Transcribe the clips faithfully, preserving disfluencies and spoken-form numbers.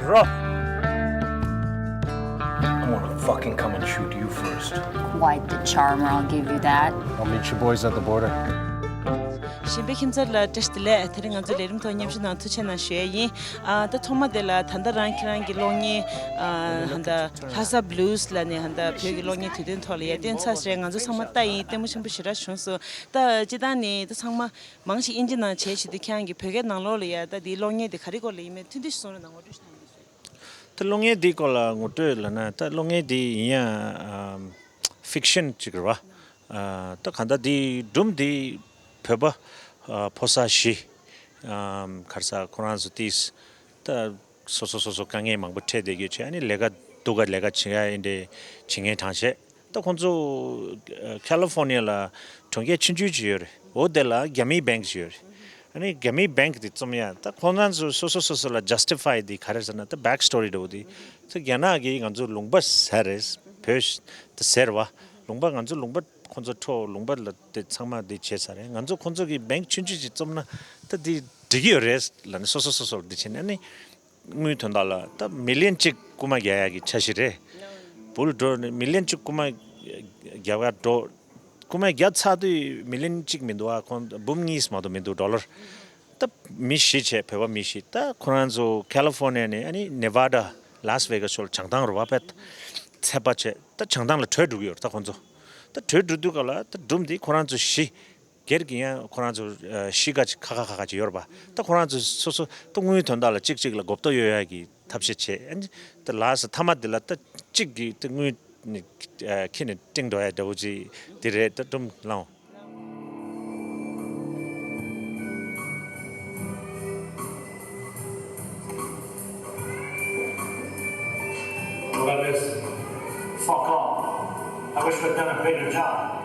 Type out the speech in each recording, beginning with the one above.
རོ། I wanna fucking come and shoot you first. Quite the charmer, I'll give you that. I'll meet you boys at the border. གཞན་པའི་ཁྱིམ་ཚང་ལ་བཀྲ་ཤིས་བདེ་ལེགས། དེ་རིང་ང་ཚོ་ལས་རིམ་ཐོག་མཉམ་ཞུགས་གནང་ཐུགས་རྗེ་གནང་ཞུ་ཡས་ཡིན། ཨ། ད་ཐོག་མ་དེ་ལ་ད་ལྟ་རང་ཁྱེད་རང་གི་གློག་བརྙན། ཨ། ཧན་ད་ལྷ་ས་Blues་ལ་ནས་ཧན་ད་བོད་ཀྱི་གློག་བརྙན་དུས་སྟོན་ཐོག་ལ་ཡར་བཏོན་ཚར་ཟེར། ང་ཚོ་ཚང་མ་ལྟ་ཡིན། ལྟད་མོ་ཆེན་པོ་ཞེ་དྲག་བྱུང་སོང་། ད་སྤྱིར་བཏང་ནས་ད་ཚང་མ་མང་ཞིག་དབྱིན་ཇི་ནང་བྱས་བྱེད་དུས། ཁྱེད་རང་གི་བོད་སྐད་ནང་ལོགས་ལ་ཡ་ད་འདིའི་གློག་བརྙན་དེ་ག་རེ་སྐོར་ལ་ཡིན་མིན་ཐུང་ཐུང་ཞིག་གསུང་རོགས་གནང་། ངོ་སྤྲོད་ཞིག་གནང་རོགས་ཞུ། ད་གློག་བརྙན་འདིའི་སྐོར་ལ་ངོ་སྤྲོད་ལབ་ན། ད་གློག་བརྙན་འདི་ཡིན་ཡང་ཨམ་ཕིག་ཤན་ཅིག་རེད་བ། ཨ། ད་གང་ལྟར་འདི་སྒྲུང་འདི་བོད་པ་ཨ་ཕོ་གསར་བཞི། ཨམ་ག་རེ་ཟེར། ཁོ་རང་ཚོ་ཏིས་ད་སོ་སོ་སོ་སོ་དཀའ་ངལ་མང་པོ་འཕྲད་བསྡད་རྒྱུ་བྱས། ཨ་ནི་ལས་ཀ་སྡུག་ག་ལས་ཀ་བྱེད་ཡ་ཨེ་འདྲ་བྱེད་མཁན་གྲངས་བྱས། ད་ཁོང་ཚོ་ཨ་ཁ་ལི་ཧྥོར་ནི་ཡ་ལ་གྲོང་ཁྱེར་ཆུང་ཆུང་ཅིག་ཡོད་རེད། འོ་དེ་ལ་རྒྱ་མིའི་བེང་ཅིག་ཡོད་རེད། ཨ་ནི་རྒྱ་མིའི་བེང་དེ་བཙུགས་ཡ། ད་ཁོང་རང་ཚོ་སོ་སོ་སོ་སོ་ལ་ཇ་སི་ཊི་ཕའི་དེ་ག་རེ་ཟེར་ན། ད་བེག་སི་ཊོ་རི་འདྲ་བོ་དེ། ད་རྒྱ་ནག་གིས་ང་ཚོ་ལུང་པ་ཟེར་རེད། བོད་ད་ཟེར་བ། ལུང་པ་ང་ཚོ་ལུང་པ་ཁོང་ཚོ་འཕྲོག་ལུང་པ་ལ་དེ་ཚང་མ་དེ་བྱས་ཚར་རེད། ང་ཚོ་ཁོང་ཚོ་གི་བེང་ཆུང་ཆུང་ཅིག་བཙུགས་ན་ད་དེ་འགྲིག་གི་ཡོད་རེད་ལབ་ནས། སོ་སོ་སོ་སོར་འདི་བྱས་ནས། ཨ་ནི་དངུལ་དོན་དག་ལ་ད་མི་ལི་ཡན་གཅིག་རྐུ་མ་རྒྱག་ཡག་གི་འཆར་གཞི་རེད། བུལ་འགྲོ་ནས་མི་ལི་ཡན་གཅིག་རྐུ་མ་རྒྱག་ག་འགྲོ། རྐུ་མ་རྒྱག་ཚར་དུས་མི་ལི་ཡན་གཅིག་མི་འདུག་ཨ། ཁོང་འབུམ་གཉིས་མ་གཏོགས་མི་འདུག་ཌོ་ལར། ད་མི་བཞི་བྱས། བོད་པ་མི་བཞི། ད་ཁོ་རང་ཚོ་ཁ་ལི་ཧྥོར་ནི་ཡ་ནས་ཨ་ནི་ནེ་ཝ་ཌ་ལཱས་ཝེ་གཱས་ཕྱོགས་ལ་བྱང་ཐང་རུ་བ་པད་ཚད་པ་བྱས། ད་བྱང་ཐང་ལ་བྲོས་འགྲོ་གི་ཡོད་རེད། ད་ཁོང་ཚོ་ད་བྲོས་འགྲོ་དུས་སྐབས་ལ་ད་སྒྲུང་འདི་ཁོ་རང་ཚོ་བཞི། སྒེར་གྱི་ཡང་ཁོ་རང་ཚོ་ཨ་གཤིས་ཀ་ཅིག་ཁ་ཁ་ཁ་ཁ་ཅིག་ཡོད་རེད་པ། ད་ཁོ་རང་ཚོ་སོ་སོ་ད་དངུལ་དོན་དག་ལ་གཅིག་གཅིག་ལ་མགོ་བཏགས་ཡོད་ཡ་གི་ཐབས་ཤེས་བྱས། ཨ་ནི་ད་ལཱས་མཐའ་མ་དེ་ལ་ད་གཅིག་གིས་ད་དངུལ་ནི་ཨ་ཁྱེར་ནས་སྤྲིང་འགྲོ་ཡ་འདྲ་བོ་ཅིག་དེ་རེད། ད་སྒྲུང་ལའང་། What about this? Fuck off. I wish we'd done a better job.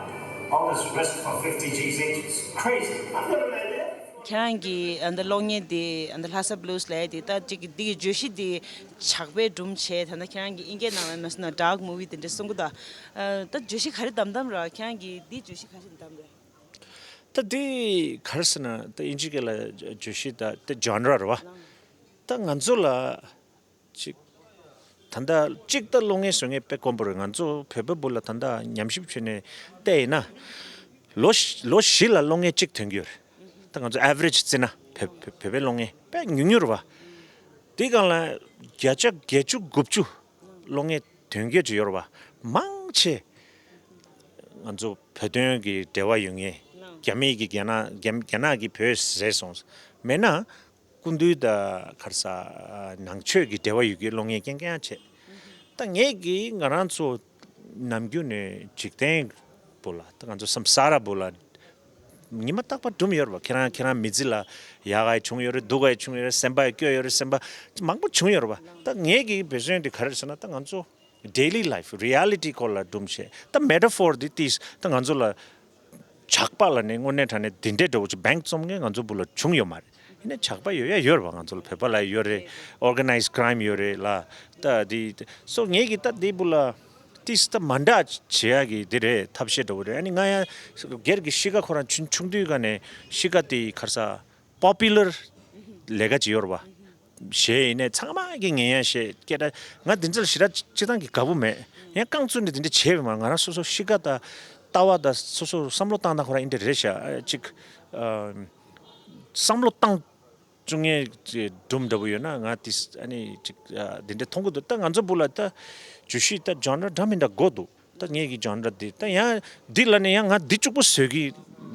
All this risk for fifty G's each. It's crazy. I've never made it. ཁྱེད་རང་གི་ཨ་ད་གློག་བརྙན་དེ་ཨ་ད་ལྷ་ས་Blues་ལབ་ཡ་དེ། ད་ཅིག་འདི་གི་བརྗོད་གཞི་དེ་ཇག་པའི་སྒྲུང་བྱས། ད་ནི་ཁྱེད་རང་གི་ཨིན་སྐད་ནང་ལ་མ་སོང་ན་ཌག་མུ་ཝི་དེ་འདྲ་གསུང་གི་འདུག་ཨ་ད་བརྗོད་གཞི་ག་རེ་བདམས་བདམས་ར། ཁྱེད་རང་གི་འདི་བརྗོད་གཞི་ག་རེ་བདམས་རེད། ད་འདི་ག་རེ་ཟེར་ན། ད་ཨིན་ཇི་སྐད་ལ་བརྗོད་གཞི་ད་ད་ཇོན་ར་རེད་བ། ད་ང་ཚོ་ལ་ཅིག་ད་ལྟ་གཅིག་ད་གློག་བརྙན་བཟོ་མཁན་དཔེ་དཀོན་པོ་རེད། ང་ཚོ་བོད་པ་བུ་ལ་ད་ལྟ་ཉམས་ཞིབ་བྱས་ནས་བལྟས་ཡིན་ན། ལོ་བཞི་ལོ་བཞི་ལ་གློག་བརྙན་གཅིག་ཐོན་གྱི་ཡོད་རེད། ད་ང་ཚོ་ཨེ་ཝ་རེཇ་བརྩིས་ན་བོད་བོད་བོད་པའི་གློག་བརྙན་དཔེ་ཉུང་ཉུང་རེད་བ། དེའི་སྒང་ལ་བརྒྱ་ཆ་བརྒྱད་ཅུ་དགུ་བཅུ་གློག་བརྙན་དོན་གྱི་ཅིག་ཡོད་རེད་བ། མང་ཆེ་ང་ཚོ་བོད་དོན་གྱི་འབྲེལ་བ་ཡོད་མཁན། རྒྱ་མི་གིས་རྒྱ་ནག་རྒྱ་རྒྱ་ནག་གིས་བོད་བཟས་སོང་། མེད་ན་སྐུ་མདུན་དང་ག་རེ་ཟེར་ནང་ཆོས་ཀྱི་འབྲེལ་བ་ཡོད་མཁན་གློག་བརྙན་རྐྱང་རྐྱང་བྱས། ད་ངས་ཀྱིས་ང་རང་ཚོ་ནམ་རྒྱུན་ནས་འཇིག་རྟེན་བུ་ལ། ད་ང་ཚོ་སམ་ས་ར་བུ་ལ་ཉི་མ་རྟག་པར་སྒྲུང་ཡོད་རེད་བ། ཁྱེད་རང་ཁྱེད་རང་མི་ཚེ་ལ་ཡག་ག་བྱུང་ཡོད་རེད། སྡུག་ག་བྱུང་ཡོད་རེད། སེམས་པ་སྐྱོ་ཡོད་རེད། སེམས་པ་མང་པོ་བྱུང་ཡོད་རེད་བ། ད་ངས་ཀྱིས་འབད་བརྩོན་དེ་ག་རེ་ཟེར་ན། ད་ང་ཚོ་daily life, reality་སྐོར་ལ་སྒྲུང་བྱས། ད་མེ་ཊ་ཕོར་འདི་ཏིས་ད་ང་ཚོ་ལ་ཇག་པ་ལ་ནི་དངོས་གནས་དྲང་གནས་འདི་འདྲའི་འདྲ་བོ་ཅིག་བེང་རྩོམ་མཁན་ང་ཚོ་བུ་ལ་བྱུང་ཡོད་མ་རེད། ཡིན་ནའི་ཇག་པ་ཡོད་ཡ་ཡོད་རེད་བ། ང་ཚོ་ལ་བོད་པ་ལ་ཡོད་རེད། organized crime་ཡོད་རེད་ལ། ད་འདི་སོ་ངས་ཀྱིས་ད་འདི་བུ་ལ་ཏིས་ད་མ་འདྲ་བྱེད་ཡ་གི་འདི་རེད། ཐབས་ཤེས་འདྲ་བོ་རེད། ཨ་ནི་ང་ཡང་སྒེར་གྱི་གཤིས་ཀ་ཁོ་རང་ཆུང་ཆུང་དུས་ཀ་ནས་གཤིས་ཀ་དེ་ག་རེ་ཟེར་པོ་པུ་ལར་ལས་ཀ་ཅིག་ཡོད་རེད་བ། གཞས་ཡིན་ནའི་ཚང་མ་གིས་ཉན་ཡ་གཞས་སྐད་གྲགས། ང་འདི་འདྲ་ཞེ་དྲག་སྤྱིར་བཏང་གི་དགའ་པོ་མེད། ཡང་རྐང་བཙུགས་ནས་འདི་འདྲ་བྱས་པས་མ། ང་རང་སོ་སོ་གཤིས་ཀ་དང་ལྟ་བ་དང་སོ་སོ་བསམ་བློ་བཏང་སྟངས་ཁོ་རང་འདི་འདྲ་རེད་ཤག་ཨ་ཅིག་ཨ་བསམ་བློ་བཏང་བཅུག་མཁན་གྱི་སྒྲུང་འདྲ་པོ་ཡོད་ན། ང་དེ་ཨ་ནི་ཅིག་ཨ་འདི་འདྲ་མཐོང་གི་འདུག་ད་ང་ཚོ་བུ་ལ་ད་བརྗོད་གཞི་ད་ཇོན་ར་འདྲ་མི་འདྲ་དགོས་འདུག་ད་ངེད་ཀྱི་ཇོན་ར་འདི་ད་ཡང་འདི་ལ་ནི་ཡང་ང་འདི་གཅིག་པོ་བཟོས་ཀྱི་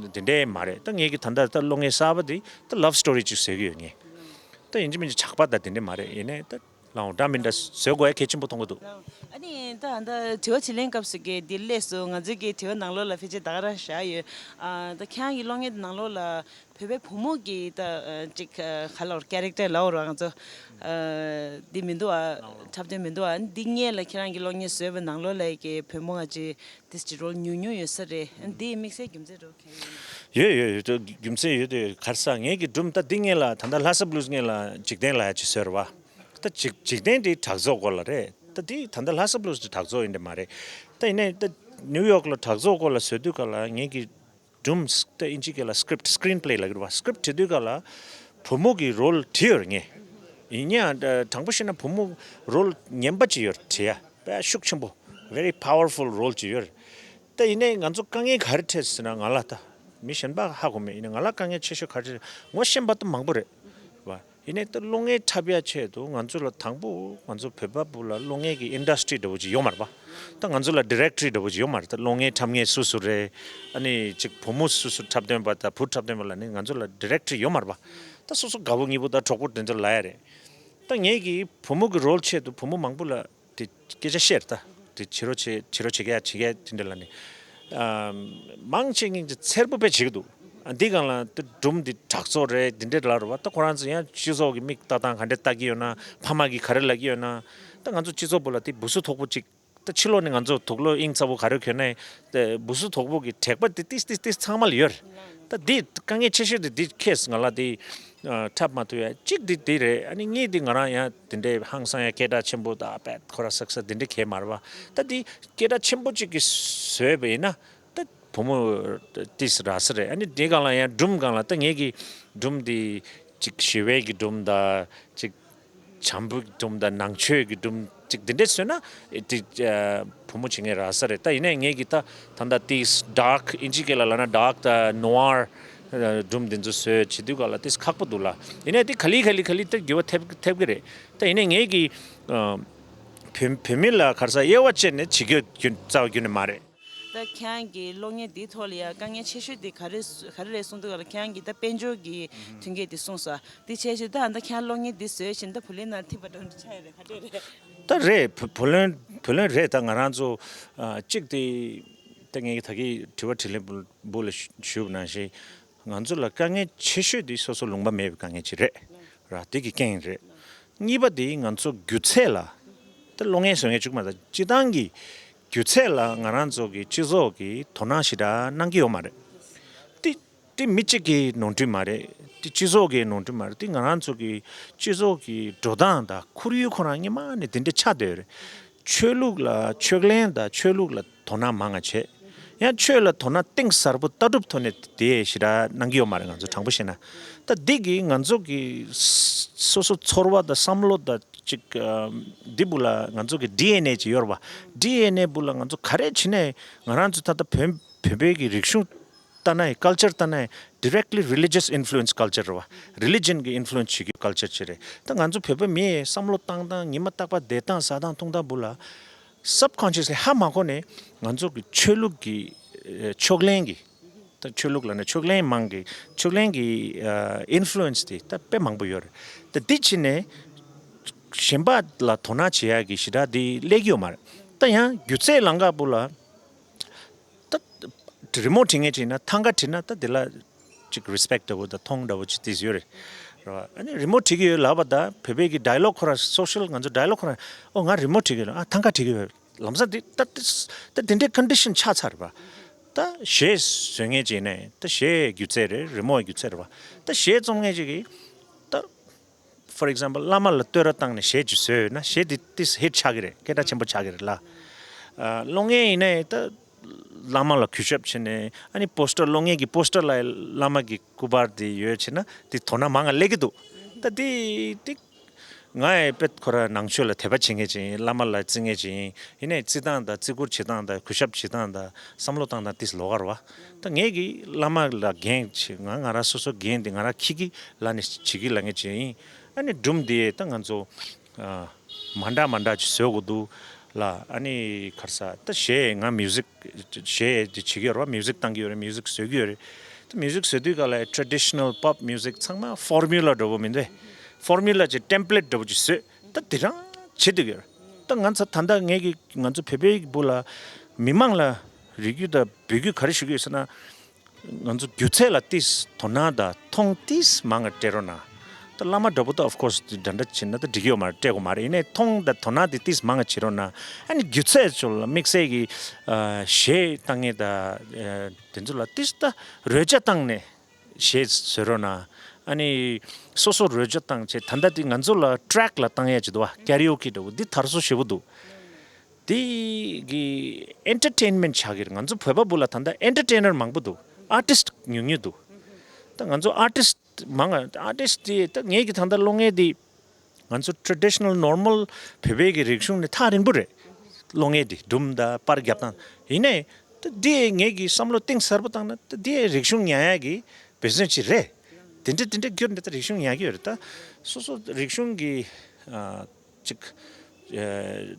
འདི་འདྲ་མ་རེད། ད་ངེད་ཀྱི་ད་ལྟ་ད་གློག་བརྙན་གསར་པ་འདི་ད་ལབ་སི་ཊོ་རི་ཅིག་བཟོས་ཀྱི་ཡོད། ངས་ད་ཡིན་གཅིག་མིན་གཅིག་ཇག་པ་ད་འདི་འདྲ་མ་རེད། ཡིན་ནའི་ད་ལའང་འདྲ་མི་འདྲ་བཟོ་དགོས་ཡ་གལ་ཆེན་པོ་མཐོང་གི་འདུག་ཨ་ནི་ད་ད་དྲི་བ་དྲིས་ལན་སྐབས་སུ་གི་འདི་སླེབས་སོང་། ང་ཚོའི་གི་དྲི་བ་ནང་ལོགས་ལ་ཕལ་ཆེར་ད་ག་རང་བཞག་ཡོད། ཨ་ད་ཁྱེད་རང་གི་གློག་བརྙན་ནང་ལོགས་ལ་བོད་པའི་བུ་མོ་གི་ད་ཨ་ཅིག་ཨ་ག་ལབ་ར་ཀེ་རེག་ཊར་ལབ་ར། ང་ཚོ་ཨ་འདི་མི་འདུག་ཨ། འཁྲབ་སྟོན་མི་འདུག་ཨ། འདི་སྔོན་ལ་ཁྱེད་རང་གི་གློག་བརྙན་བཟོས་པའི་ནང་ལོགས་ལ་གི་བུ་མོ་ང་ཅིག་དེ་ཅིག་རོལ་ཉུང་ཉུང་ཡོད་ས་རེད། འདི་དམིགས་བསལ་རྒྱུ་མཚན་འདྲ་བོ་གང་ཡོད་ན། ཡོད་ཡོད་ཡོད། རྒྱུ་མཚན་ཡོད་དེ། ག་རེ་ཟེར། ངེད་ཀྱི་སྒྲུང་ད་འདི་སྔོན་ལ་ད་ལྟ་ལྷ་ས་བླུ་སི་སྔོན་ལ་འཇིག་རྟེན་ལབ་ཡ་ཅིག་བཟོས་རེད་བ། ད་འཇིག་འཇིག་རྟེན་འདི་དྲག་རྩལ་སྐོར་ལ་རེད། ད་འདི་ད་ལྟ་ལྷ་ས་བླུ་སི་དྲག་རྩལ་ཡིན་འདྲ་མ་རེད། ད་ཡིན་ནའི་ད་ནིའུ་ཡོག་ལ་དྲག་རྩལ་སྐོར་ལ་བཟོ་དུས་སྐབས་ལ་ངེད་ཀྱི་སྒྲུང་ད་ཨིན་ཇི་སྐད་ལ་སི་ཀི་རིབ་ཊི། སི་ཀི་རིན་པ་ལེ་ལབ་ཀྱི་རེད་བ། སི་ཀི་རིབ་ཊི་བྲིས་དུས་སྐབས་ལ་བུ་མོ་གི་རོལ་བྲིས་ཡོད་རེད། ངས་ ཡིན་ཡང་དྲང་པོ་བཤད་ན་བུ་མོ་རོལ་ངན་པ་ཅིག་ཡོད་རེད། བྲིས་ཡ་དཔེ་ཤུགས་ཆེན་པོ། very powerful role ཅིག་ཡོད་རེད། ད་ཡིན་ནའི་ང་ཚོ་དཀའ་ངལ་ག་རེ་འཕྲད་ཟེར་ན། ང་ལ་ད་མི་གཞན་པ་ཧ་གོ་མེད། ཡིན་ནའི་ང་ལ་དཀའ་ངལ་ཆེ་ཤོས་ག་རེ་འཕྲད། ངོ་ཤེས་པ་ད་མང་པོ་རེད་བ། ཡིན་ནའི་ད་གློག་བརྙན་འཁྲབ་ཡ་ཆེད་དུ་ང་ཚོ་ལ་དང་པོ་ང་ཚོ་བོད་པ་བུ་ལ་གློག་བརྙན་གྱི་industry འདྲ་བོ་ཅིག་ཡོད་མ་རེད་པ། ད་ང་ཚོ་ལ་directory འདྲ་བོ་ཅིག་ཡོད་མ་རེད། ད་གློག་བརྙན་འཁྲབ་མཁན་སུ་སུ་རེད། ཨ་ནི་ཅིག་བུ་མོ་སུ་སུ་འཁྲབ་སྟོན་པ་དང་བུ་འཁྲབ་སྟོན་པ་ལ་ནི་ང་ཚོ་ལ་directory ཡོད་མ་རེད་པ། ད་སོ་སོ་དགའ་པོ་ཉེ་པོ་དང་གྲོགས་པོ་དེ་ཚོ་ལ་ཡ་རེད། ད་ངེད་ཀྱིས་བུ་མོ་གི་role ཆེད་དུ་བུ་མོ་མང་པོ་ལ་དེ་སྐད་ཆ་བཤད་ད། དེ་བྱེད་རོགས་བྱེད། བྱེད་རོགས་བྱེད་ག་ཡ་བྱེད་ག་ཡ་དེ་འདྲ་ལ་ནི། ཨམ། མང་ཆེ་ངེད་ཀྱི་འཚེར་པོ་དཔེ་བྱེད་ཀྱི་འདུག་ཨ། འདི་སྒང་ལ་དེ་སྒྲུང་འདི་དྲག་བཙོག་རེད་དེ་འདྲ་ལབ་རེད་བ། ད་ཁོ་རང་ཚོ་ཡང་སྤྱི་ཚོགས་ཀྱི་མིག་ལྟ་སྟངས་ག་འདྲ་ལྟ་གི་ཡོད་ན། ཕ་མ་གིས་ག་རེ་ལབ་ཀྱི་ཡོད་ན། ད་ང་ཚོ་སྤྱི་ཚོགས་བུ་ལ་དེ་བུ་སུ་དོག་པོ་ཅིག་ད་ཕྱི་ལོགས་ནས་ང་ཚོ་དུག་ལོག་དབྱིངས་ཚ་པོ་ག་རེ་གྱོན་ནའི་དེ་བུ་སུ་དོག་པོ་གི་དྲེགས་པ་དེ་ཏིས་ཏིས་ཏིས་ཚང་མ་ལ་ཡོད་རེད། ད་འདི་དཀའ་ངལ་ཆེ་ཤོས་དེ་འདི་case ང་ལ་དེ་འཁྲབ་མ་ཐུབ་ཡ་གཅིག་དེ་དེ་རེད། ཨ་ནི་གཉིས་དེ་ང་རང་ཡང་དེ་འདྲའི་ཧང་སང་ཡ་སྐད་གྲགས་ཆེན་པོ་ད་པད་ཁོ་ར་སག་སག་དེ་འདྲ་གས་མ་རེད་བ། ད་དེ་སྐད་གྲགས་ཆེན་པོ་གཅིག་གིས་བཟོས་པ་ཡིན་ན་ད་བུ་མོ་ཏིས་རག་ས་རེད། ཨ་ནི་དེ་སྒང་ལ་ཡང་སྒྲུང་སྒང་ལ་ད་ངེད་ཀྱི་སྒྲུང་དེ་གཅིག་ཞི་བའི་གི་སྒྲུང་ད་གཅིག་བྱམས་པོའི་སྒྲུང་དང་ནང་ཆོས་ཀྱི་སྒྲུང་ཅིག་འདི་འདྲས་བཟོས་ན་དེ་ཨ་བུ་མོ་བྱེད་མཁན་རག་ས་རེད། ད་ཡིན་ནའི་ངེད་ཀྱིས་ད་ད་ལྟ་དེ་dark ཨིན་ཇི་སྐད་ལ་ལབ་ན་dark དང་noir ཨ་སྒྲུང་འདི་ཚོ་བཟོས་བྱེད་དུས་ག་ལ་དེ་ཁག་པོ་འདུག་ལ། ཡིན་ནའི་དེ་ག་ལེ་ག་ལེ་ག་ལེ་ད་འགྱུར་བ་ཐེབས་ཐེབས་ཀྱི་རེད། ད་ཡིན་ནའི་ངེད་ཀྱིས་ཨ་བུད་བུད་མེད་ལ་ག་རེ་ཟ་དབྱེ་བ་བྱས་ནས་བྱེད་རྒྱུ་རྒྱུ་རྩ་བ་རྒྱུན་ནས་མ་རེད། ད་ཁྱེད་རང་གི་གློག་བརྙན་འདིའི་ཐོག་ལ་ཡང་དཀའ་ངལ་ཆེ་ཤོས་དེ་ག་རེ་ག་རེ་རེད་གསུངས་དུས་ག་ལ་ཁྱེད་རང་གིས་ད་དཔལ་འབྱོར་གྱི་མཐུན་རྐྱེན་དེ་གསུངས་སོང་། དེ་བྱས་ཞེས་ད་ཨ་ད་ཁྱེད་རང་གློག་བརྙན་འདི་བཟོས་ཕྱིན་ད་བུ་ལོན་ནང་ཐིམ་པ་འདྲ་འདྲ་ཆགས་ཡོད་རེད། ག་འདྲས་རེད། ད་རེད། བུ་བུ་ལོན་བུ་ལོན་རེད། ད་ང་རང་ཚོ་ཨ་གཅིག་དེ་ད་ངས་ད་གིན་དྲི་བ་དྲིས་ལན་འབུལ་ལ་ཞུ་ཞུས་པ་ནང་བཞིན་ང་ཚོ་ལ་དཀའ་ངལ་ཆེ་ཤོས་དེ་སོ་སོ་ལུང་པ་མེད་པའི་དཀའ་ངལ་ཅིག་རེད་ར། དེ་གི་རྐྱེན་རེད། གཉིས་པ་དེ་ང་ཚོ་སྒྱུ་རྩལ་ལ་ད་གློག་བརྙན་བཟོ་མཁན་གཅིག་མ་གཏོགས་སྤྱི་བཏང་གི་སྒྱུ་རྩལ་ལ་ང་རང་ཚོ་གི་སྤྱི་ཚོགས་ཀྱི་དོ་སྣང་ཞེ་དྲག་གནང་གི་ཡོད་མ་རེད། དེ་དེ་མི་གཅིག་གི་ནོར་འཁྲུལ་མ་རེད། དེ་སྤྱི་ཚོགས་ཀྱི་ནོར་འཁྲུལ་མ་རེད། དེ་ང་རང་ཚོ་གི་སྤྱི་ཚོགས་ཀྱི་འགྲོ་སྟངས་དང་ཁོར་ཡུག་ཁོ་རང་སྔོན་མ་ནས་དེ་འདྲ་ཆགས་བསྡད་ཡོད་རེད། ཆོས་ལུགས་ལ་ཕྱོགས་ལེན་དང་ཆོས་ལུགས་ལ་དོ་སྣང་མང་ང་བྱེད། ཡང་ཆོས་ལ་དོ་སྣང་གཏིང་ཟབ་པོ་ལྟ་གྲུབ་ཐོག་ནས་དེ་ཞེ་དྲག་གནང་གི་ཡོད་མ་རེད། ང་ཚོ་དྲང་པོ་བཤད་ན། ད་འདི་གིས་ང་ཚོ་གི་སོ་སོ་ཚོར་བ་དང་བསམ་བློ་དང་ཅིག་ཨ་འདི་བུ་ལ་ང་ཚོ་གི་ཌི་ཨེན་ཨེ་ཅིག་ཡོད་རེད་བ། ཌི་ཨེན་ཨེ་བུ་ལ་ང་ཚོ་ག་རེ་བྱེད་ནས་ང་རང་ཚོ་ད་ལྟ་བོད་བོད་པའི་གི་རིག་གཞུང་ལྟ་ན་ཡང་culture ལྟ་ན་ཡང་directly religious influence culture རེད་བ། religion གི་influence བྱེད་རྒྱུ་culture ཅིག་རེད། ད་ང་ཚོ་བོད་པ་མིའི་བསམ་བློ་བཏང་སྟངས་ཉི་མ་རྟག་པར་བསྡད་སྟངས་ཟ་སྟངས་འཐུང་སྟངས་བུ་ལ་subconsciously ཧ་མ་གོ་ནས་ང་ཚོ་གི་ཆོས་ལུགས་ཀྱི་ཨ་ཕྱོགས་ལེན་གྱི་ད་ཆོས་ལུགས་ལབ་ན་ཕྱོགས་ལེན་མང་གི་ཕྱོགས་ལེན་གྱི་ཨ་influence དེ་ད་དཔེ་མང་པོ་ཡོད་རེད། ད་འདི་ཕྱིན་ནས་གཞན་པ་ལ་དོ་སྣང་བྱེད་ཡག་གི་ཞེ་དྲག་འདི་སླེབས་ཀྱི་ཡོད་མ་རེད། ད་ཡང་སྒྱུ་རྩལ་ལམ་ཁ་བུ་ལ་ད་རི་མོ་བྲིས་མཁན་བྱས་ན་ཐང་ག་བྲིས་ན་ད་དེ་ལ་ཅིག་respect འདྲ་བོ་དང་མཐོང་འདྲ་བོ་ཅིག་དེ་ཡོད་རེད། རེད་བ། ཨ་ནི་རི་མོ་བྲིས་ཀྱི་ཡོད་ལབ་པ་དང་བོད་པའི་གི་dialogue ཁོ་ར་social ང་ཚོ་dialogue ཁོ་ར་ཨོ་ང་རི་མོ་བྲིས་ཀྱི་ཡོད་ཨ་ཐང་ག་བྲིས་ཀྱི་ཡོད་ལམ་སང་དེ་ད་དེ་ད་དེ་འདྲའི་condition ཆགས་ཚར་རེད་བ། ད་གཞས་བཟོ་མཁན་བྱས་ནས་ད་གཞས་སྒྱུ་རྩལ་རེད། རི་མོ་སྒྱུ་རྩལ་རེད་བ། ད་གཞས་རྩོམ་མཁན་ཅིག་གིས་ད for example བླ་མ་ལ་བསྟོད་ར་བཏང་ནས་གཞས་ཅིག་བཟོས་ཡོད་ན་གཞས་དེ་ཏིས་hit ཆགས་ཀྱི་རེད། སྐད་གྲགས་ཆེན་པོ་ཆགས་ཀྱི་རེད་ལ། ཨ་གློག་བརྙན་ཡིན་ནའི་ད་བླ་མ་ལ་གུས་ཞབས་བྱས་ནས་ཨ་ནི་poster གློག་བརྙན་གྱི་poster ལ་བླ་མ་གི་སྐུ་པར་དེ་ཡོད་བྱས་ན་དེ་དོ་སྣང་མང་ང་སླེབས་ཀྱི་འདུག་ད་དེ་དེ་ང་ཡི་དཔེ་ཁོ་ར་ནང་ཆོས་ལ་དད་པ་བྱེད་མཁན་ཅིག་ཡིན། བླ་མ་ལ་བརྩི་མཁན་ཅིག་ཡིན། ཡིན་ནའི་བརྩི་སྟངས་དང་བརྩི་བཀུར་བྱེད་སྟངས་དང་གུས་ཞབས་བྱེད་སྟངས་དང་བསམ་བློ་བཏང་སྟངས་ཏིས་ལོགས་ཀ་རེད་བ། ད་ངས་ཀྱི་བླ་མ་ལ་འགན་བྱེད་ང་ང་རང་སོ་སོ་འགན་དེ་ང་རང་འཁྱེར་གྱི་ལ་ནས་བྱེད་ཀྱི་ལ་ངས་བྱེད་ཡིན། ཨ་ནི་སྒྲུང་དེ་ད་ང་ཚོ་ཨ་མ་འདྲ་མ་འདྲ་ཅིག་བཟོ་དགོས་འདུག་ལ། ཨ་ནི་ག་རེ་ཟ་ད་གཞས་ང་music གཞས་དེ་བྱེད་ཀྱི་ཡོད་རེད་བ། music བཏང་གི་ཡོད་རེད། music བཟོ་གི་ཡོད་རེད། ད་music བཟོ་དུས་ག་ལ་traditional pop music ཚང་མ་formula འདྲ་བོ་མི་འདུག formula ཅིག་template འདྲ་བོ་ཅིག་བཟོས་ད་དེ་རང་བྱེད་འདོད་ཀྱི་ཡོད་རེད། ད་ང་ཚོ་ད་ལྟ་ངས་ཀྱི་ང་ཚོ་བོད་པའི་བུ་ལ་མི་མང་ལ་རིག་རྒྱུ་དང་འབོད་རྒྱུ་ག་རེ་ཞུ་གི་ཡོད་ཟེར་ན། ང་ཚོ་སྒྱུ་རྩལ་ལ་ཏིས་དོ་སྣང་དང་མཐོང་ཏིས་མང་ང་སྤྲད་རོགས་གནང་། ད་བླ་མ་འདྲ་པོ་ད་of course འདྲ་འདྲ་བྱེད་ན་ད་འགྲིག་གི་ཡོད་མ་རེད། སྤྲད་དགོས་མ་རེད། ཡིན་ནའི་མཐོང་དང་དོ་སྣང་དེ་ཏིས་མང་ང་བྱེད་རོགས་གནང་། ཨ་ནི་སྒྱུ་རྩལ་ཚོ་ལ་དམིགས་བསལ་གྱི་ཨ་གཞས་བཏང་མཁན་དང་ཨ་དེ་ཚོ་ལ་ཏིས་ད་རོལ་ཆ་བཏང་ནས་གཞས་བཟོ་རོགས་གནང་། ཨ་ནི་སོ་སོ་རོལ་ཆ་བཏང་བྱས་ད་ལྟ་དེ་ང་ཚོ་ལ་track ལ་བཏང་ཡ་ཅིག་འདུག་བ། karaoke འདྲ་པོ་འདི་དར་སྲོལ་ཞེ་པོ་འདུག་དེ་གི་entertainment ཆགས་ཀྱི་རེད། ང་ཚོ་བོད་པ་བུ་ལ་ད་ལྟ་entertainer མང་པོ་འདུག artist ཉུང་ཉུང་འདུག་ད་ང་ཚོ་artist མང་ང་artist དེ་ད་ངེད་ཀྱི་ད་ལྟ་གློག་བརྙན་དེ་ ང་ཚོ་traditional normal བོད་པའི་གི་རིག་གཞུང་ནི་ཐག་རིང་པོ་རེད། གློག་བརྙན་འདི་སྒྲུང་དང་པར་རྒྱབ་སྟངས། ཡིན་ནའི་ད་འདི་ངེད་ཀྱི་བསམ་བློ་གཏིང་ཟབ་པོ་བཏང་ན་ད་འདི་རིག་གཞུང་ཉར་ཡག་གི་བེད་སྤྱོད་ཅིག་རེད། དེ་འདྲ་དེ་འདྲ་གྱུར་འདི་ད་རིག་གཞུང་ཉར་གི་ཡོད་རེད། ད་སོ་སོ་རིག་གཞུང་གི་ཨ་ཅིག་ཨ་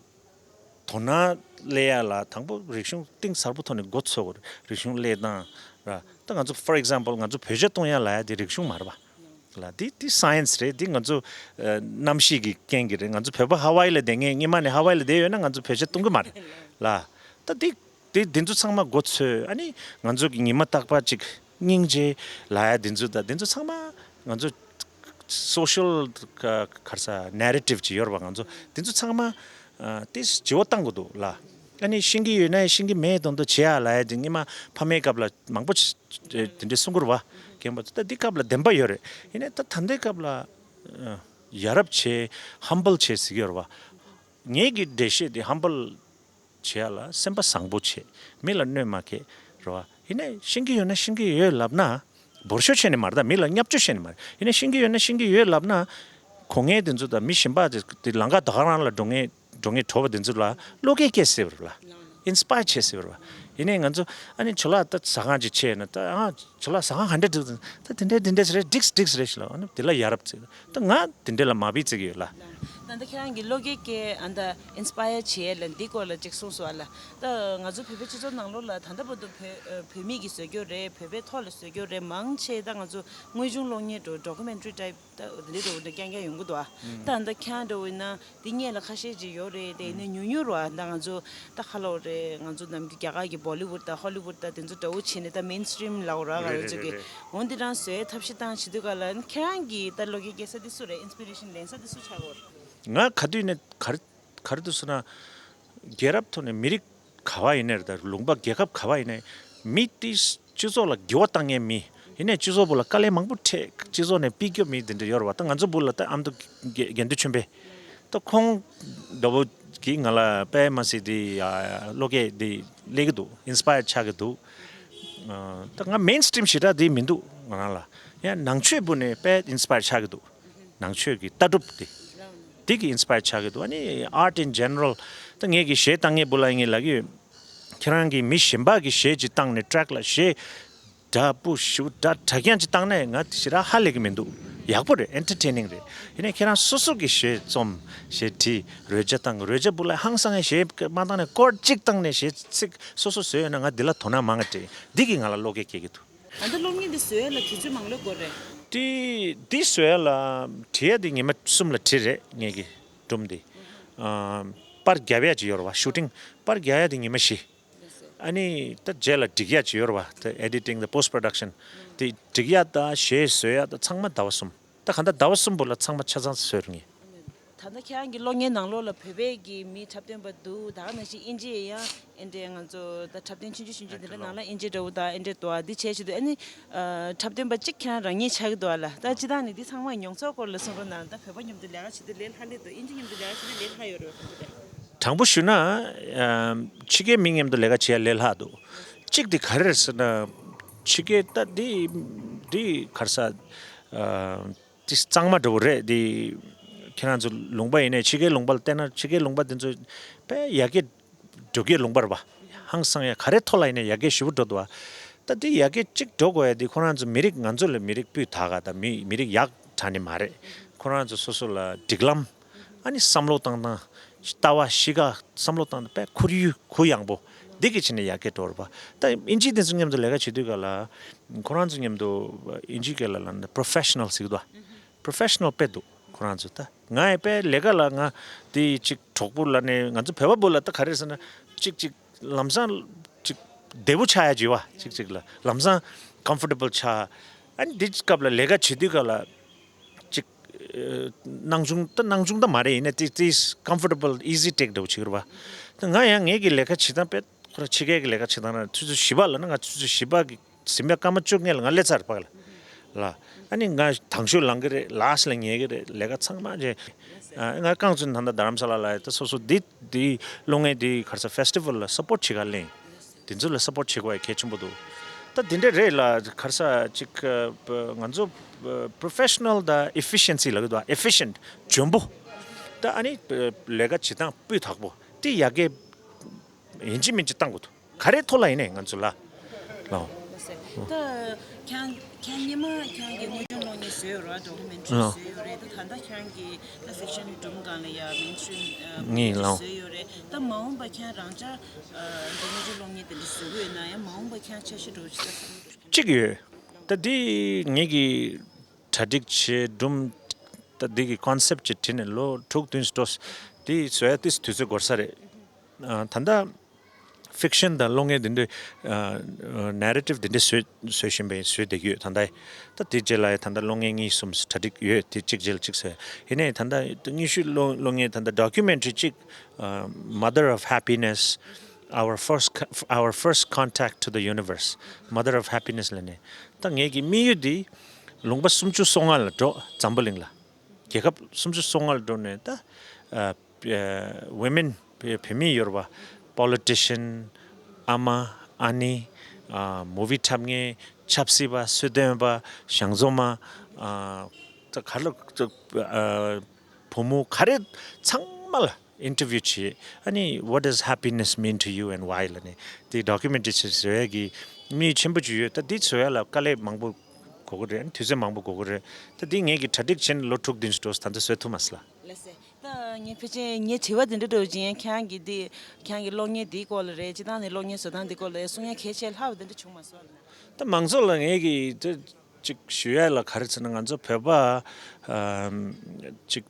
དོ་སྣང་སླེབས་ཡག་ལ་དང་པོ་རིག་གཞུང་གཏིང་ཟབ་པོ་ཐོག་ནས་འགོ་ཚུགས་དགོས་རེད། རིག་གཞུང་སླེབས་སྟངས་ར། ད་ང་ཚོ་for example ང་ཚོ་བོད་ཇ་བཏུང་ཡག་ལབ་ཡག་དེ་རིག་གཞུང་མ་རེད་པ། ལ་འདི་འདི་science རེད། འདི་ང་ཚོ་ཨ་གནམ་གཤིས་ཀྱི་རྐྱེན་གྱིས་རེད། ང་ཚོ་བོད་པ་ཧ་ཝའི་ལ་བསྡད་མཁན་སྔོན་མ་ནས་ཧ་ཝའི་ལ་བསྡད་ཡོད་ན་ང་ཚོ་བོད་ཇ་བཏུང་གི་མ་རེད་ལ། ད་འདི་འདི་འདི་ཚོ་ཚང་མ་མགོ་ཚོས། ཨ་ནི་ང་ཚོ་གི་ཉི་མ་རྟག་པར་ཅིག་སྙིང་རྗེ་ལབ་ཡག་འདི་ཚོ་ད་འདི་ཚོ་ཚང་མ་ང་ཚོ་social ག་ག་རེ་ཟེར་narrative ཅིག་ཡོད་རེད་པ། ང་ཚོ་འདི་ཚོ་ཚང་མ་ཨ་ཏོག་ཙམ་བརྗེ་པོ་བཏང་དགོས་འདུག་ལ། ཨ་ནི་ཤེས་ཀྱི་ཡོད་ན་ཤེས་ཀྱི་མེད་མདོག་མདོག་བྱེད་ཡག་ལབ་ཡག་དེ་སྔོན་མ་ཕ་མའི་སྐབས་ལ་མང་པོ་ཞིག་དེ་འདྲས་གསུང་གི་རེད་པ། རྒན་པ་ཚོ་ད་འདི་སྐབས་ལ་བདེན་པ་ཡོད་རེད། ཡིན་ནའི་ད་ད་ལྟའི་སྐབས་ལ་ཨ་ཡ་རབས་བྱེད། humble བྱེད་ཟེར་གྱི་ཡོད་རེད་པ། ངེད་ཀྱི་འགྲེལ་བཤད་དེ་humble བྱེད་ཡག་ལ་སེམས་པ་བཟང་པོ་བྱེད། མི་ལ་གནོད་མ་སྐྱེལ་རེད་པ། ཡིན་ནའི་ཤེས་ཀྱི་ཡོད་ན་ཤེས་ཀྱི་ཡོད་ལབ་ན། འབོར་ཤོག་བྱས་ནས་མ་རེད། ད་མི་ལ་བརྙས་བཅོས་བྱས་ནས་མ་རེད། ཡིན་ནའི་ཤེས་ཀྱི་ཡོད་ན་ཤེས་ཀྱི་ཡོད་ལབ་ན། གོ་མཁན་དེ་ཚོ་དང་མི་གཞན་པ་དེ་དེ་ལམ་ཁ་ད་ག་རང་ལ་འགྲོ་མཁན་འགྲོ་མཁན་གྲོགས་པོ་དེ་ཚོ་ལ་བློ་སྐྱེད་སྐྱེ་སྲིད་པ་རེད་ལ། inspire བྱེད་སྲིད་པ་རེད་པ། ཡིན་ནའི་ང་ཚོ་ཨ་ནི་ཇོ་ལགས་ད་ཟ་ཁང་ཅིག་ཕྱེ་ན་ད་ཨ་ཇོ་ལགས་ཟ་ཁང་ག་འདྲ་འདུག་ད་དེ་འདྲ་དེ་འདྲ་རེད། འགྲིག་འགྲིག་རེད་ཞེས་ལབ། ཨ་ནི་དེ་ལ་ཡ་རབས་བརྩི། ད་ང་དེ་འདྲ་ལ་མ་བི་བརྩི་གི་ཡོད་ལ། ད་ལྟ་ཁྱེད་རང་གིས་བློ་སྐྱེད་སྐྱེ་ཨ་ད་inspire བྱེད་ལ་འདི་སྐོར་ལ་ཅིག་གསུངས་སོང་ཨ་ལ། ད་ང་ཚོ་བོད་པའི་སྤྱི་ཚོགས་ནང་ལོགས་ལ་ད་ལྟ་བར་དུ་བོད་ཨ་བོད་མི་གིས་བཟོ་རྒྱུ་རེད། བོད་པའི་ཐོག་ལ་བཟོ་རྒྱུ་རེད། མང་ཆེ་ད་ང་ཚོ་དངོས་བྱུང་གློག་བརྙན་འདྲ་documentary type ད་འདི་འདྲ་འདྲ་རྐྱང་རྐྱང་ཡོང་གི་འདུག་ཨ། ད་ད་ཁྱེད་རང་འདྲ་བོ་ཡིན་ན་འདི་སྔོན་ལ་ཁ་ཤས་ཅིག་ཡོད་རེད། དེ་ནས་ཉུང་ཉུང་རེད་པ། ད་ང་ཚོ་ད་ཁ་ལོ་རེད། ང་ཚོ་ནམ་རྒྱུན་རྒྱ་གར་གྱི་Bollywood དང་Hollywood དང་དེ་ཚོ་འདྲ་བོ་བྱས་ནས་ད་mainstream ལབ་ར། རེད་རེད་རེད་རེད། འོ་འདི་རང་བཟོའི་ཐབས་ཤེས་བཏང་བྱེད་དུས་ག་ལ་ཁྱེད་རང་གིས་ད་བློ་སྐྱེད་སྐྱེ་ས་དེ་སུ་རེད། inspiration ལེན་ས་དེ་སུ་ཆགས་ཡོད་རེད། ང་ག་དུས་ནས་ག་རེ་ག་རེ་འདུག་ཟེར་ན། རྒྱལ་རབས་ཐོག་ནས་མི་རིགས་ག་པར་ཡིན་ནའི་རེད། ད་ལུང་པ་རྒྱལ་ཁབ་ག་པར་ཡིན་ནའི་མི་དེ་སྤྱི་ཚོགས་ལ་འགྱུར་བ་བཏང་མཁན་མི། ཡིན་ནའི་སྤྱི་ཚོགས་བུ་ལ་དཀའ་ལས་མང་པོ་འཕྲད། སྤྱི་ཚོགས་ནས་ཕུད་རྒྱུ་མི་དེ་འདྲ་ཡོད་རེད་པ། ད་ང་ཚོ་བུ་ལ་ད་ཨ་མདོ་དགེ་དགེ་འདུན་ཆོས་འཕེལ། ད་ཁོང་འདྲ་བོ་གིས་ང་ལ་དཔེ་མ་སྲིད་དེ་ཨ་བློ་སྐྱེད་དེ་སླེབས་ཀྱི་འདུག inspire ཆགས་ཀྱི་འདུག་ཨ་ད་ང་mainstream ཞེ་དྲག་དེ་མི་འདུག་ང་རང་ལ། ཡང་ནང་ཆོས་བུ་ནས་དཔེ་inspire ཆགས་ཀྱི་འདུག་ནང་ཆོས་ཀྱི་ལྟ་གྲུབ་དེ། དེ་གི་inspire ཆགས་ཀྱི་འདུག་ཨ་ནི་art in general། ད་ངེད་ཀྱི་གཞས་བཏང་མཁན་བུ་ལ་ངས་ལབ་ཀྱི་ཡོད། ཁྱེད་རང་གིས་མི་གཞན་པ་གི་གཞས་ཅིག་བཏང་ནས་track ལ་གཞས་འདྲ་པོ་ཞེ་པོ་འདྲ་དྲག་རྐྱང་ཅིག་བཏང་ནས་ང་དེ་ཞེ་དྲག་ཧ་ལས་ཀྱི་མི་འདུག་ཡག་པོ་རེད། entertaining རེད། ཡིན་ནའི་ཁྱེད་རང་སོ་སོ་གི་གཞས་རྩོམ། གཞས་བྲིས། རོལ་ཆ་བཏང་། རོལ་ཆ་བུ་ལ་ཧང་སང་ངས་གཞས་མ་བཏང་ནས་chord གཅིག་བཏང་ནས་གཞས་ཚིག་སོ་སོ་བཟོས་ཡོད་ན་ང་འདི་ལ་དོ་སྣང་མང་ང་སྤྲད། འདི་གིས་ང་ལ་བློ་སྐྱེད་སྐྱེ་གི་འདུག་ཨ་ད་གློག་བརྙན་འདི་བཟོ་ཡ་ལ་དུས་ཚོད་མང་ལོས་འགོར་རེད། དེ་འདི་བཟོ་ཡ་ལ་བྲིས་ཡ་དེ་ཉི་མ་གསུམ་ལ་བྲིས་རེད། ངེད་ཀྱི་སྒྲུང་འདི། ཨ་པར་རྒྱབ་ཡ་ཅིག་ཡོད་རེད་པ། shooting པར་རྒྱག་ཡ་དེ་ཉི་མ་བཞི། ཨ་ནི་ད་རྗེས་ལ་སྒྲིག་ཡ་ཅིག་ཡོད་རེད་པ། ད་editing the post production དེ་སྒྲིག་ཡ་དང་གཞས་བཟོ་ཡ་དང་ཚང་མ་ཟླ་བ་གསུམ། ད་གང་ལྟར་ཟླ་བ་གསུམ་པོ་ལ་ཚང་མ་ཆ་ཚང་བཟོས་རེད་ངས། ད་ལྟ་ཁྱེད་རང་གི་གློག་བརྙན་ནང་ལོགས་ལ་བོད་པའི་གི་མི་འཁྲབ་སྟོན་པ་འདུག་ད་ག་ནང་བཞིན་དབྱིན་ཇི་ཡང་ཨེ་འདྲས་ང་ཚོ་ད་འཁྲབ་སྟོན་ཆུང་ཆུང་ཆུང་ཆུང་དེ་འདྲ་ནང་ལ་དབྱིན་ཇི་འདྲ་བོ་དང་ཨེ་འདྲས་འདུག་ཨ་འདི་བྱས་བྱས་དུས་ཨ་ནི་ཨ་འཁྲབ་སྟོན་པ་གཅིག་ཁྱེད་རང་རང་ཉིད་ཆགས་ཀྱི་འདུག་ཨ་ལ། ད་སྤྱིར་བཏང་ནས་འདི་ཚང་མ་མྱོང་ཚོར་སྐོར་ལ་གསུང་རོགས་གནང་། ད་བོད་པ་མཉམ་དུ་ལས་ཀ་བྱེད་དུས་ལས་སླ་ལེ་འདུག་དབྱིན་ཇི་མཉམ་དུ་ལས་ཀ་བྱེད་དུས་ལས་སླ་ཡོད་རེད་བ། དྲང་པོ་ཞུ་ན་ཨ་ཕྱི་རྒྱལ་མི་མཉམ་དུ་ལས་ཀ་བྱེད་ཡ་ལས་སླ་འདུག་གཅིག་དེ་ག་རེ་རེད་ཟེར་ན། ཕྱི་རྒྱལ་ད་འདི་འདི་ག་རེ་ཟེར། ཨ་དེ་གཙང་མ་འདྲ་བོ་རེད་དེ། ཁྱེད་རང་ཚོ་ལུང་པ་ཡིན་ནའི་ཕྱི་རྒྱལ་ལུང་པ་ལ་བལྟས་ན་ཕྱི་རྒྱལ་ལུང་པ་དེ་ཚོ་དཔེ་ཡར་རྒྱས་འགྲོ་གི་ལུང་པ་རེད་པ། ཧང་སང་ཡ་ག་རེ་ཐོག་ལ་ཡིན་ནའི་ཡར་རྒྱས་ཞེ་པོ་འགྲོ་འདུག་པ། ད་དེ་ཡར་རྒྱས་གཅིག་འགྲོ་དགོས་ཡ་དེ་ཁོ་རང་ཚོ་མི་རིགས་ང་ཚོ་ལ་མི་རིགས་སྤུས་དག་ག་དང་མི་མི་རིགས་ཡག་དྲག་ནི་མ་རེད། ཁོ་རང་ཚོ་སོ་སོ་ལ་སྒྲིག་ལམ། ཨ་ནི་བསམ་བློ་བཏང་སྟངས། ལྟ་བ་གཤིས་ཀ་བསམ་བློ་བཏང་སྟངས་དཔེ་ཁོར་ཡུག་གུ་ཡངས་པོ་འདི་གི་ཆ་ནས་ཡར་རྒྱས་འགྲོ་རེད་པ། ད་དབྱིན་ཇིའི་དེ་ཚོ་མཉམ་དུ་ལས་ཀ་བྱེད་དུས་ག་ལ་ཁོ་རང་ཚོ་མཉམ་དུ་དབྱིན་ཇིའི་སྐད་ལ་ལབ་ན་professional ཟེར་གི་འདུག་པ། professional དཔེ་འདུག་ཁོ་རང་ཚོ། ད་ང་ཡི་དཔེ་ལས་ཀ་ལ་ང་དེ་ཅིག་གྲོགས་པོ་ལབ་ནས་ང་ཚོ་བོད་པ་བུ་ལ་ད་ག་རེ་ཟེར་ན་ཅིག་ཅིག་ལམ་སང་ཅིག་བདེ་པོ་ཆགས་ཡ་ཅིག་ཡོད་པ། ཅིག་ཅིག་ལ་ལམ་སང་comfortable ཆགས། ཨ་ནི་འདི་སྐབས་ལ་ལས་ཀ་བྱེད་དུས་ག་ལ་ཅིག་ཨ་སྣང་ཆུང་ད་སྣང་ཆུང་ད་མ་རེད། ཡིན་ན་ཏིག་ཏིག་comfortable easy take འདྲ་བོ་བྱེད་ཀྱི་རེད་པ། ད་ང་ཡང་ངེད་ཀྱི་ལས་ཀ་བྱེད་སྟངས་དཔེ་ཁོ་རང་ཕྱི་རྒྱལ་གྱི་ལས་ཀ་བྱེད་སྟངས་ན་ཆུ་ཚོད་བཞི་པ་ལབ་ན་ང་ཆུ་ཚོད་བཞི་པ་གི་ཟིན་པའི་སྐར་མ་བཅོ་ལྔ་ལ་ང་སླེབས་ཚར་ཕ་གི་ལ། ལ། ཨ་ནི་ང་དང་ཤོས་ལངས་ཀྱི་རེད། last ལ་ཉལ་གྱི་རེད། ལས་ཀ་ཚང་མ་བྱས། ཨ་ང་རྐང་བཙུགས་ད་ལྟ་རྡ་རམ་ས་ལ་ལ་ཡོད། ད་སོ་སོ་འདི་འདི་གློག་བརྙན་འདི་ག་རེ་ཟེར་festival ལ་support བྱེད་ག་གླེང་། དེ་ཚོ་ལ་support བྱེད་དགོས་ཡ་གལ་ཆེན་པོ་འདུག་ད་དེ་འདྲ་རེད་ལ། ག་རེ་ཟེར་ཅིག་ང་ཚོ་professional དང་efficiency ལབ་ཀྱི་འདུག efficient འཇོན་པོ། ད་ཨ་ནི་ལས་ཀ་བྱེད་སྟངས་སྤུས་དག་པོ་དེ་ཡར་རྒྱས་ཡིན་གཅིག་མིན་གཅིག་བཏང་དགོས་འདུག་ག་རེ་ཐོག་ལ་ཡིན་ནའི་ང་ཚོ་ལ། ལགས། ད་ཁྱེད་ཁྱེད་སྔོན་མ་ཁྱེད་ཀྱིས་དངོས་བྱུང་གློག་བརྙན་བཟོས་ཡོད་རེད། ཌོ་ཀུ་མེན་ཊ་རི་ལགས། བཟོས་ཡོད་རེད། ད་ད་ལྟ་ཁྱེད་ཀྱིས་ད་ཕིག་ཤན་སྒྲུང་སྒང་ལ་ཡ་མེན་སི་ཊི་རིམ་ངེས་ལགས། བཟོས་ཡོད་རེད། ད་མ་འོངས་པ་ཁྱེད་རང་འཇགས་དངོས་བྱུང་གློག་བརྙན་དེ་འདྲ་བཟོ་གི་ཡོད་ན་ཡང་མ་འོངས་པ་ཁྱེད་འཆར་གཞི་འདྲ་བོ་ཅིག་ད་བསམ་བློ་གཅིག་ཡོད། ད་འདི་ངེད་ཀྱི་གྲ་སྒྲིག་བྱས་སྒྲུང་། ད་འདི་གི་ཀོན་སེབ་ཅིག་བྲིས་ནས་ལོ་དྲུག་བདུན་འགྲོ། འདི་བཟོ་ཡ་ཏིས་དུས་ཚོད་འགོར་ས་རེད། ཨ། ད་ལྟ་ཕིག་ཤན་དང་གློག་བརྙན་འདི་འདྲའི་ཨ་ནེ་རེ་ཊིབ་འདི་འདྲའི་བཟོས་བཟོས་བཞིན་པའི་བཟོས་བསྡད་ཀྱི་ཡོད། ད་ལྟ་ད་དེ་རྗེས་ལ་ད་ལྟ་གློག་བརྙན་གཉིས་གསུམ་གྲ་སྒྲིག་ཡོད། དེ་གཅིག་རྗེས་ལ་གཅིག་བཟོས། ཡིན་ནའི་ད་ལྟ་དངོས་བྱུང་གློག་གློག་བརྙན་ད་ལྟ་ཌོ་ཀུ་མེན་ཊ་རི་གཅིག་ཨ། Mother of Happiness, Our First Co- Our First Contact to the Universe, Mother of Happiness ལབ་ནས། ད་ངེད་ཀྱི་དམིགས་ཡུལ་འདི་ལུང་པ་སུམ་ཅུ་སོ་ལྔ་ལ་འགྲོ། འཛམ་བུ་གླིང་ལ། རྒྱལ་ཁབ་སུམ་ཅུ་སོ་ལྔ་ལ་འགྲོ་ནས་ད་ཨ་ཨ་ཝི་མེན། བུད་མེད་ཡོད་རེད་པ། པོ་ལི་ཊི་ཤན། ཨ་མ། ཨ་ནེ། ཨ་མུ་བི་འཁྲབ་མཁན། ཆབ་སྲིད་པ། སྲོལ་གཏོད་པ། གཞང་འཛོམས་མ། ཨ་ད་ག་ལ་ཨ་བུ་མོ་ག་རེ་ཚང་མ་ལ་ཨིན་ཊར་བིའུ་བྱས། ཨ་ནི་What does happiness mean to you and why ལབ་ནས་དེ་ཌོ་ཀུ་མེན་ཊ་རི་ཞིག་བཟོ་ཡ་གི་དམིགས་ཡུལ་ཆེན་པོ་ཅིག་ཡོད། ད་འདི་བཟོ་ཡ་ལ་དཀའ་ལས་མང་པོ་དགོས་ཀྱི་རེད། ཨ་ནི་དུས་ཚོད་མང་པོ་དགོས་ཀྱི་རེད། ད་འདི་ངེད་ཀྱི་གྲ་སྒྲིག་བྱས་ནས་ལོ་དྲུག་བདུན་ཞིག་འགྲོ། ད་ལྟ་བཟོས་ཐུབ་མ་སོང་ལགས། ལགས་སེ། ད་ངས་ཕལ་ཆེར་ངའི་དྲི་བ་འདི་འདྲ་འདྲ་བོ་ཅིག་ཡིན། ཁྱེད་རང་གིས་འདི་ཁྱེད་རང་གི་གློག་བརྙན་འདིའི་སྐོར་ལ་རེད། སྤྱིར་བཏང་ནས་གློག་བརྙན་བཟོ་སྟངས་འདིའི་སྐོར་ལ་གསུང་ཡ་གལ་ཆེ་ལྷག་པ་འདི་འདྲ་བྱུང་མ་སོང་ལགས། ད་མང་ཚོགས་ལ་ངེད་ཀྱིས་ད་ཅིག་ཞུ་ཡ་ལ་ག་རེ་ཟེར་ན། ང་ཚོ་བོད་པ་ཨམ་ཅིག་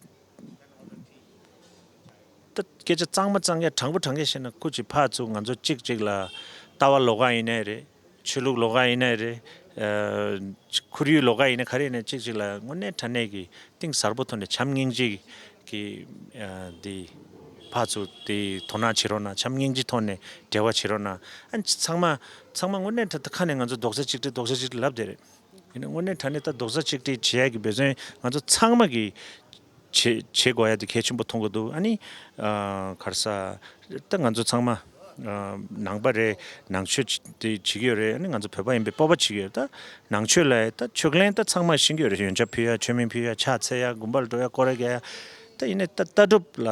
ད་སྐད་ཆ་གཙང་མ་གཙང་ཡ་དྲང་པོ་དྲང་ཡ་བཤད་ན། སྐུ་མཁྱེན་ཕར་ཚུར་ང་ཚོ་གཅིག་གཅིག་ལ་ལྟ་བ་ལོགས་ཀ་ཡིན་ནའི་རེད། ཆོས་ལུགས་ལོགས་ཀ་ཡིན་ནའི་རེད། ཨ་ཁོར་ཡུག་ལོགས་ཀ་ཡིན་ནའི་ག་རེ་ཡིན་ནའི་གཅིག་གཅིག་ལ་དངོས་གནས་དྲང་གནས་ཀྱི་གཏིང་ཟབ་པོ་ཐོག་ནས་བྱམས་སྙིང་རྗེ་གི་ཨ་འདི་ཕར་ཚུར་དེ་དོ་སྣང་བྱེད་རོགས་གནང་། བྱམས་སྙིང་རྗེ་ཐོག་ནས་འབྲེལ་བ་བྱེད་རོགས་གནང་། ཨ་ཚང་མ་ཚང་མ་དངོས་གནས་དྲང་གནས་ཁ་ནས་ང་ཚོ་རྡོག་རྩ་གཅིག་སྒྲིལ་རྡོག་རྩ་གཅིག་སྒྲིལ་ལབ་བསྡད་རེད། ཡིན་ན་དངོས་གནས་དྲང་གནས་ད་རྡོག་རྩ་གཅིག་སྒྲིལ་བྱེད་ཡ་གི་འབད་བརྩོན་ང་ཚོ་ཚང་མ་གིས་བྱེད་བྱེད་དགོས་ཡ་དེ་གལ་ཆེན་པོ་མཐོང་གི་འདུག་ཨ་ནི་ཨ་ག་རེ་ཟེར། ད་ང་ཚོ་ཚང་མ་ཨ་ནང་པ་རེད། ནང་ཆོས་དེ་བྱེད་ཀྱི་ཡོད་རེད། ཨ་ནི་ང་ཚོ་བོད་པ་ཡིན་པའི་སྤོབས་པ་བྱེད་ཀྱི་ཡོད། ད་ནང་ཆོས་ལ་ད་ཆོས་གླིང་ད་ཚང་མ་ཤེས་ཀྱི་ཡོད་རེད། ཡོན་ཆབ་ཕུལ་ཡ། མཆོད་མེ་ཕུལ་ཡ། ཕྱག་འཚལ་ཡ། དགོན་པ་ལ་འགྲོ་ཡ། སྐོར་ར་རྒྱག་ཡ། ད་ཡིན་ནའི་ད་ལྟ་གྲུབ་ལ་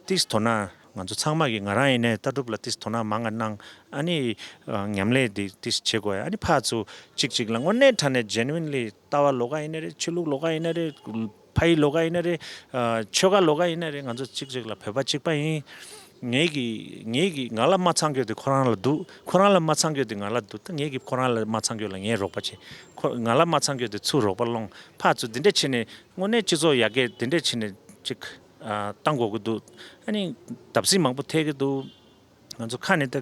ཏིས་དོ་སྣང་། ང་ཚོ་ཚང་མ་གིས་ང་རང་ཡིན་ནའི་ལྟ་གྲུབ་ལ་ཏིས་དོ་སྣང་མང་ང་གནང་། ཨ་ནི་ཨ་ཉམས་ལེན་འདི་ཏིས་བྱེད་དགོས་ཡ། ཨ་ནི་ཕར་ཚུར་གཅིག་གཅིག་ལ་དངོས་གནས་དྲང་གནས་ཇེ་ནུ་ཝིན་ལི་ལྟ་བ་ལོགས་ཀ་ཡིན་ནའི་རེད། ཆོས་ལུགས་ལོགས་ཀ་ཡིན་ནའི་རེད། ཕ་ཡུལ་ལོགས་ཀ་ཡིན་ནའི་རེད། ཨ་ཆོལ་ཁ་ལོགས་ཀ་ཡིན་ནའི་རེད། ང་ཚོ་གཅིག་གཅིག་ལ་བོད་པ་གཅིག་པ་ཡིན། ངེད་ཀྱི་ངེད་ཀྱི་ང་ལ་མ་ཚང་རྒྱུ་དེ་ཁོ་རང་ལ་འདུག་ཁོ་རང་ལ་མ་ཚང་རྒྱུ་དེ་ང་ལ་འདུག་ད་ངེད་ཀྱིས་ཁོ་རང་ལ་མ་ཚང་རྒྱུ་ལ་ངས་རོགས་པ་བྱེད། ཁོ་ང་ལ་མ་ཚང་རྒྱུ་དེ་ཚུར་རོགས་པ་སློང་། ཕར་ཚུར་འདི་འདྲ་བྱས་ནས་དངོས་གནས་སྤྱི་ཚོགས་ཡར་རྒྱས་འདི་འདྲ་བྱས་ནས་ཅིག་ཨ་བཏང་དགོས་ཀྱི་འདུག་ཨ་ནི་བརྡབ་གསིག་མང་པོ་ཐེབས་ཀྱི་འདུག་ང་ཚོ་ཁ་ནས་ད་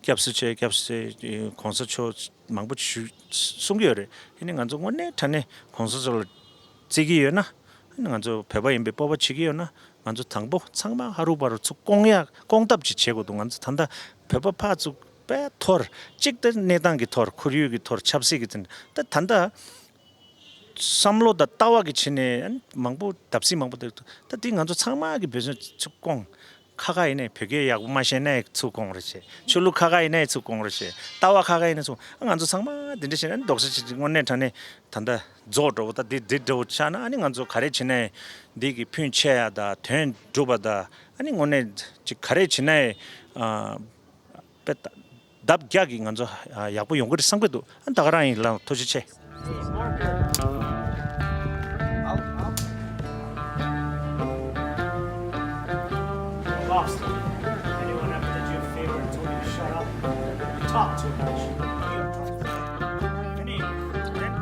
སྐྱབས་སུ་མཆི་སྐྱབས་སུ་མཆི་གོང་ས་མཆོག་མང་པོ་ཞུ་གསུང་གི་ཡོད་རེད། ཡིན་ནའི་ང་ཚོ་དངོས་གནས་དྲང་གནས་གོང་ས་མཆོག་ལ་བརྩི་གི་ཡོད་ན། ཨ་ནི་ང་ཚོ་བོད་པ་ཡིན་པའི་སྤོབས་པ་བྱེད་ཀྱི་ཡོད་ན། ང་ཚོ་དང་པོ་ཚང་མ་ཧ་རུ་བ་རུ་ཚུར་བསྐོང་ཡ་བསྐོང་ཐབས་ཅིག་བྱེད་དགོས་འདུག་ང་ཚོ་ད་ལྟ་བོད་པ་ཕར་ཚུར་དཔེ་འཐོར། གཅིག་ད་གནས་སྟངས་ཀྱི་འཐོར། ཁོར་ཡུག་གི་འཐོར། ཆབ་སྲིད་ཀྱི་འཐོར། ད་ད་ལྟ་བསམ་བློ་དང་ལྟ་བ་གི་ཆ་ནས་མང་པོ་བརྡབ་གསིག་མང་པོ་འདུག་ད་འདི་ང་ཚོ་ཚང་མ་གི་འབད་བརྩོན་ཚུར་བསྐོང་། ཁ་ཁ་ཡིན་ནའི་བོད་སྐད་ཡག་པོ་མ་ཤེས་ནའི་ཚུར་བསྐོང་རོགས་བྱེད། ཆོས་ལུགས་ཁ་ཁ་ཡིན་ནའི་ཚུར་བསྐོང་རོགས་བྱེད། ལྟ་བ་ཁ་ཁ་ཡིན་ནའི་ཚུར། ཨ་ང་ཚོ་ཚང་མ་འདི་འདྲ་བྱས་ན་རྡོག་རྩ་གཅིག་སྒྲིལ། དངོས་གནས་དྲང་གནས་ད་ལྟ་རྫོགས་འགྲོ་བ་ད་འདི་འདི་འདྲ་བོ་ཆགས་ན། ཨ་ནི་ང་ཚོ་ག་རེ་བྱེད་ནའི་འདི་གི་ཕན་ཆད་ཡ་ད་དོན་འགྲུབ་པ་ད། ཨ་ནི་དངོས་གནས་ཅིག་ག་རེ་བྱེད་ནའི་ཨ་དཔེ་ལྡབ་བརྒྱ་གི་ང་ཚོ་ཡག་པོ་ཡོང་གི་རེད་བསམ་གྱི་འདུག་ཨ་ད་ག་རང་ཡིན་ལགས། ཐུགས་རྗེ་ཆེ། Lost. Anyone ever did you a favor and told you to shut up? You talk too much. You talk too much. Any, then,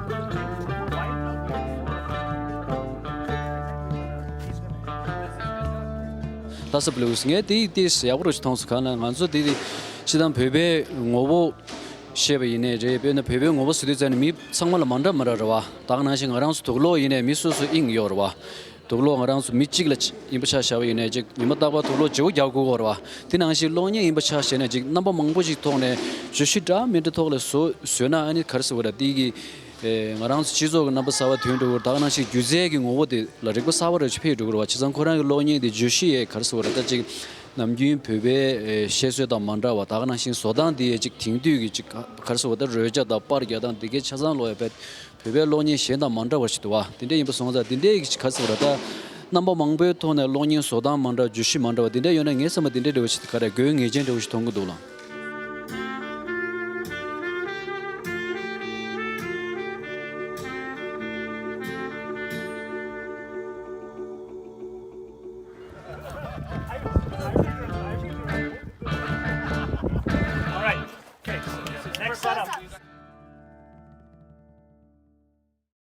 ལྷ་ས་བླུགས། ངས་དེ་དེ་ཡག་པོ་རུ་ཞིག་མཐོང་སོང་། གང་ལ་ང་ཚོ་དེ་དེ་སྤྱི་བཏང་བོད་པའི་ངོ་བོ་བཤད་པ་ཡིན་ནའི་རེད། དཔེར་ན་བོད་པའི་ངོ་བོ་ཟེར་དུས་ཙང་ནས་མི་ཚང་མ་ལ་མ་འདྲ་མ་འདྲ་རེད་བ། ད་ག་ནང་བཞིན་ང་རང་ཚོ་དུག་ལོག་ཡིན་ནའི་མི་སོ་སོ་དབྱིངས་ཡོད་རེད་བ། དུག་ལོག་ང་རང་ཚོ་མི་གཅིག་ལ་ཡིན་པ་ཆ་བཞག་པ་ཡིན་ནའི་ཅིག་ཉི་མ་རྟག་པར་དུག་ལོག་བརྗེ་པོ་རྒྱག་དགོས་ཀྱི་ཡོད་རེད་བ། དེ་ནང་བཞིན་གློག་བརྙན་ཡིན་པ་ཆ་བཞག་ནའི་ཅིག་རྣམ་པ་མང་པོ་ཞིག་ཐོག་ནས་བརྗོད་གཞི་འདྲ་མི་འདྲ་ཐོག་ལ་བཟོ་བཟོས་ན། ཨ་ནི་ག་རེ་ཟེར་དགོས་རེད། དེ་གི་ཨེ་ང་རང་ཚོ་སྤྱི་ཚོགས་ཀྱི་རྣམ་པ་གསར་པ་ཐོན་འགྲོ་གི་རེད། ད་ག་ནང་བཞིན་སྒྱུ་རྩལ་གྱི་ངོ་བོ་དེ་ལ་རིག་པ་གསར་པ་རེ་ཞིག་འཕེལ་འགྲོ་གི་རེད་བ། བྱས་ཙང་ཁོ་རང་གི་གློག་བརྙན་དེ་བརྗོད་གཞི་ཡས་ག་རེ་ཟེར་དགོས་རེད། ད་ཅིག་ནམ་རྒྱུན་བོད་པའི་ཨེ་བཤད་སྲོལ་དང་མ་འདྲ་བ། ད་ག་ནང་བཞིན་བཟོ་སྟངས་དེ་ཡས་ཅིག་དེང་དུས་ཀྱི་ཅིག་ག་ག་རེ་ཟེར་དགོས་རེད། ད་རོལ་ཆ་དང་པར་རྒྱག་སྟངས་དེ་གའི་ཆ་ཚང་ལོག་ཡ་བས་བོད་པའི་གློག་བརྙན་གཞན་དང་མ་འདྲ་བ་ཞིག་འདུག་བ། དེ་འདྲ་ཡིན་པ་སོང་ཙང་དེ་འདྲའི་གི་ཅིག་ག་རེ་ཟེར་དགོས་རེད། ད་ རྣམ་པ་མང་པོའི་ཐོག་ནས་གློག་བརྙན་བཟོ་སྟངས་མ་འདྲ། བརྗོད་གཞི་མ་འདྲ་བ་འདི་འདྲ་ཡོད་ན། ངས་བསམ་པ་འདི་འདྲའི་འདྲ་བོ་ཞིག་ག་རེ་དགོས་ངེས་ཅན་འདྲ་བོ་ཞིག་མཐོང་གི་འདུག་ལགས།